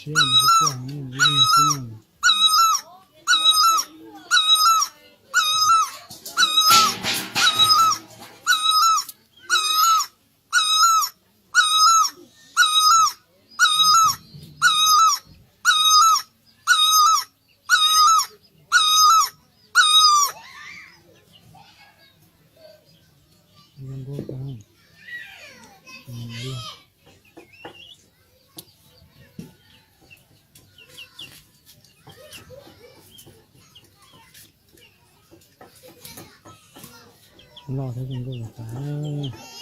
Thiab nws kuj quaj heev, nws ib leeg xwb no. Loj thiab zoo nkauj tas.